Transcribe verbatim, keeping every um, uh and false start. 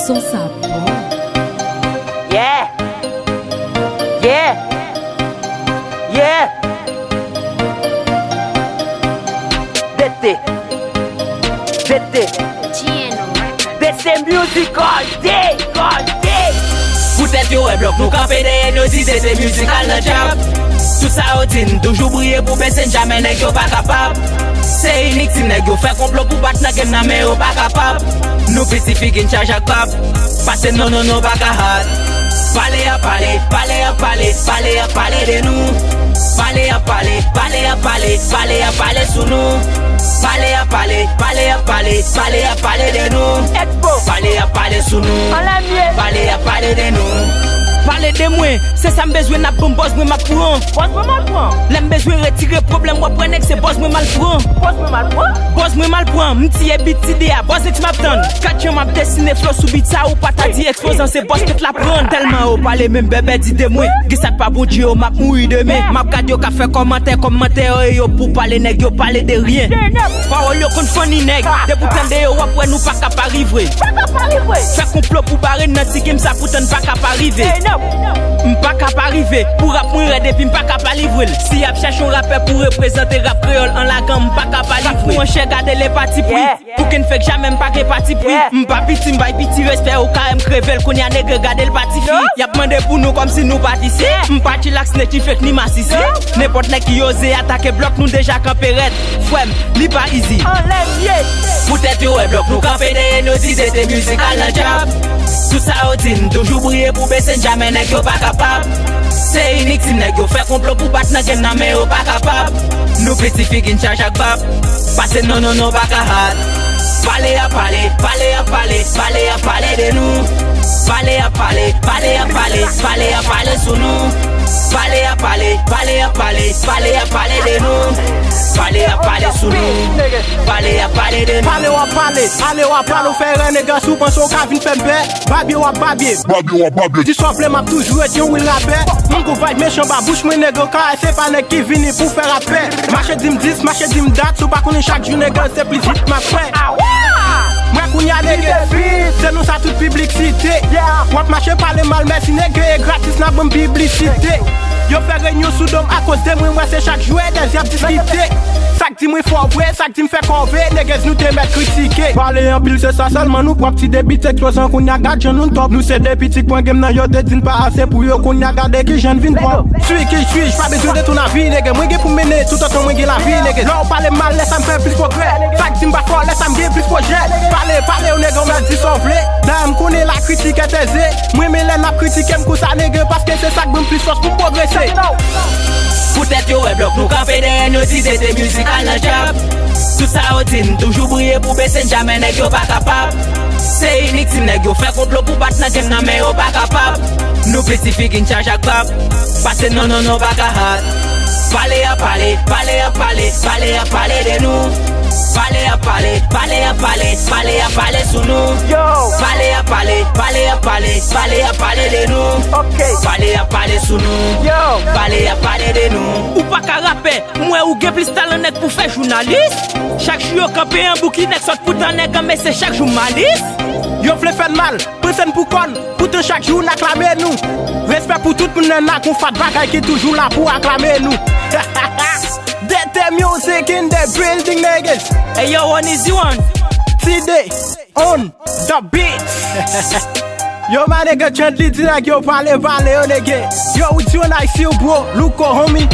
Son sa bon. Yeah! Yeah! Yeah! D T! D T! D T Music all day! All day! Poutèt yo wè blòk nou kanpe dèyè n, yo di D T Music al nan djab. Tout sa yo di n, toujou priye pou bese n, jamè nèg yo pa kapab. Se inik si nèg yo fè konplo pou bat nan game nan, men yo pa kapab. Nou piti figi n chaj ak bab. Pase non, non, non, pa ka hot. Pale ap pale, pale ap pale, pale ap pale de nou. Pale ap pale, pale ap pale, pale ap pale sou nou. Pale ap pale, pale ap pale, pale ap pale de nou. Pale ap pale sou nou. Pale ap pale de nou. Pale de mwen, se sa m bezwen, n ap ban m bòz mwen m ap pran. Bòz mwen m ap pran. Lè m bezwen retire pwoblèm, w ap wè nèg se bòz mwen m al pran. Bòz mwen m al pran. Bòz mwen m al pran, m tiye bit ti de a, bòz nèg m ap tann. Gad jan m ap desine flo sou bit sa, ou pa ta di eksplozan se bòz tèt la pran. Tèlman yo pale, menm bèbè di de mwen. Gen sa k pa Bondye yo, m ap mouri demen. M ap gad yo k ap fè kòmantè, kòmantè yo e yo pou pale, nèg yo pale de ryen. Pawòl yo konn fanni nèg. Depi w tande yo, w ap wè nou pa ka pa rive. Fè konplo pou bare n nan ti game sa, poutan n pa ka pa rive. M pa ka pa rive. Pou rap mwen rèd epi m pa ka pa livre l. Si y ap chèche yon rapè pou reprezante rap kreyòl an lagan, m pa ka pa livre. Pou anchè gade le pati pri. Pou ken fèk jamè m pa gen pati pri. M pa piti, m bay piti respè, ou ka wè m kreve l, kounye a nèg gade l pa tifi. Y ap mande pou nou kòmsi nou pa t isi. M pa chilak, snake, ni fake, ni masisi. Nenpòt nèg ki oze atake blòk, nou deja kanpe rèd. Frè m, li pa easy. Poutèt yo wè blòk nou kanpe dèyè n, yo di D T Music al nan djab. Tout sa yo di n, toujou priye pou bese n, jamè nèg yo pa kapab. Se inik si nèg yo fè konplo pou bat nan game nan, men yo pa kapab. Nou piti figi n chaj ak bab. Pase non, non, non, pa ka hot. Pale ap pale, pale ap pale, pale ap pale de nou. Pale ap pale, pale ap pale, pale ap pale sou nou. Pale ap pale, pale ap pale, pale ap pale de nou. Pale ap pale sou nou. Pale ap pale de nou. Pale w ap pale, pale w ap pale, ou fè rè nèg, si w panse w ka vin fè m pè. Babye w ap babye. Babye w ap babye. Di sa w vle, m ap toujou ret yon real rapè. Moun gon vibe mechan ba bouch mwen, nèg, ou ka wè se pa nèg ki vini pou fè rapè. Mache di m dis, mache di m dat, si w pa konnen chak jou, nèg, se plis hit m ap fè. Mwen kounye a nèg, se nou sa tout piblik site. W ap mache pale mal, mèsi nèg, e gratis n ap ban m piblisite. Yo fè reyinyon sou do m akoz de mwen, m wè se chak jou e dèz y ap diskite. Sa k di mwen fò vre, sa k di m fè kòve, nèg, nou te mèt kritike. Pale anpil, se sa sèlman nou pwòp, ti de bit eksplozan, kounye a gad jan nou top. Nou se de piti k pran game nan, yo te di n pa ase pou yo, kounye a gade kijan n vin pwòp. Sui ki sui, pa bezwen detounen avi, nèg, mwen gen pou m mennen toutotan mwen gen lavi, nèg. Lè w pale m mal, lè sa m fè plis pwogrè. Sa k di m pa fò, lè sa m gen plis pwojè. Pale, pale, yo nèg, ou mèt di sa w vle. Dayè m konnen la kritik est aisée. Mwen renmen lè n ap kritike m konsa, nèg, paske se sa k ban m plis fòs pou m pwogrese. Poutèt yo wè blòk nou kanpe dèyè n, yo di D T Music al nan djab. Tout sa yo di n, toujou priye pou bese n, jamè nèg yo pa kapab. Se inik si nèg yo fè konplo pou bat nan game nan, men yo pa kapab. Nou piti figi n chaj ak bab. Pase non, non, non, pa ka hot. Pale ap pale, pale ap pale, pale ap pale de nou. Pale ap pale, pale ap pale, pale ap pale sou nou. Pale ap pale, pale ap pale, pale ap pale de nou. Pale ap pale sou nou. Pale ap pale de nou. Ou pa ka rapè, m wè ou gen plis talan nèg pou fè jounalis. Chak jou yo kanpe an bouki, nèg sòt poutan nèg an mesye chak jou malis. Yo vle fè n mal, panse n pou kò n. Poutan chak jou n aklame nou. Respè pou tout moun nan, n a gon fat bagay ki toujou la pou aklame nou. D T Music in the building, niggas. Hey yo, one is you one. T D on the beat. Yo, my nigga, Trent li di nèg yo pale, pale, yo, nèg. Yo, we doing I feel, bro. Louko, homie.